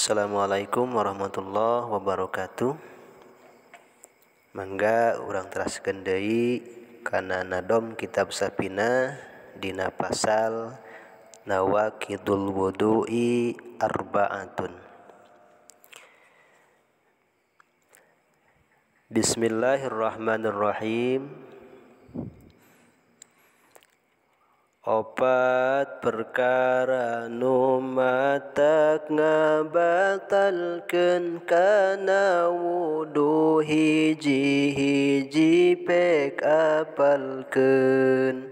Assalamualaikum warahmatullahi wabarakatuh. Mangga urang teraskeun deui kana nadom kitab Safina dina pasal Nawaqidul Wudu'i Arba'atun. Bismillahirrahmanirrahim. Opat perkara nu matak ngabatalkeun kana wudu hiji-hiji pek apalkeun.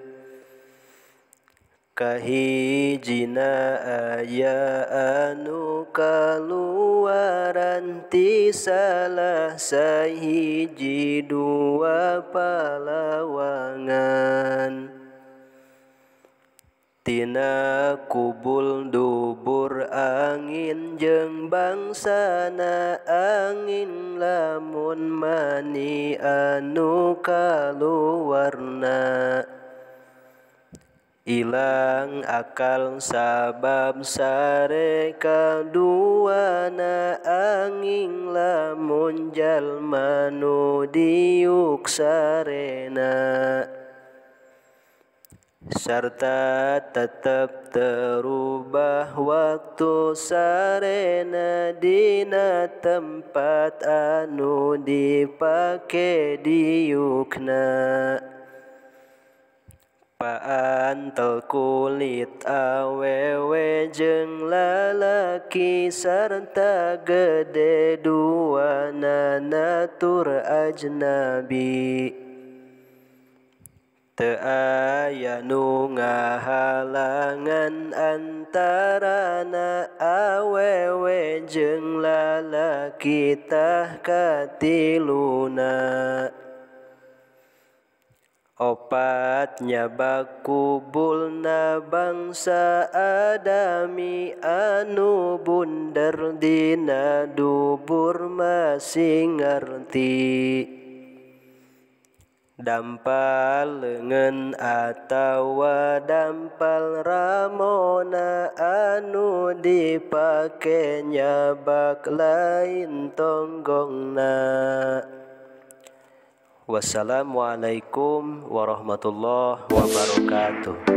Kahijina aya anu kaluaran ti salah sahiji dua palawangan. Tina kubul dubur angin jeung bangsana angin lamun mani anu kaluarna. Ilang akal sabab sare kaduana angin lamun jalma nu diuk sarena. Sarta tetep terubah waktu sarena dina tempat anu dipake diukna. Paantel kulit awewe jeung lalaki sarta gede duanana tur ajnabi. Teu aya nu ngahalangan antarana awewe jeung lalaki tah katiluna. Opat nyabak kubulna bangsa adami anu bunder dina dubur masih ngarti. Dampal leungeun atawa dampal ramona anu dipake nyabak lain tonggongna. Wassalamualaikum warahmatullahi wabarakatuh.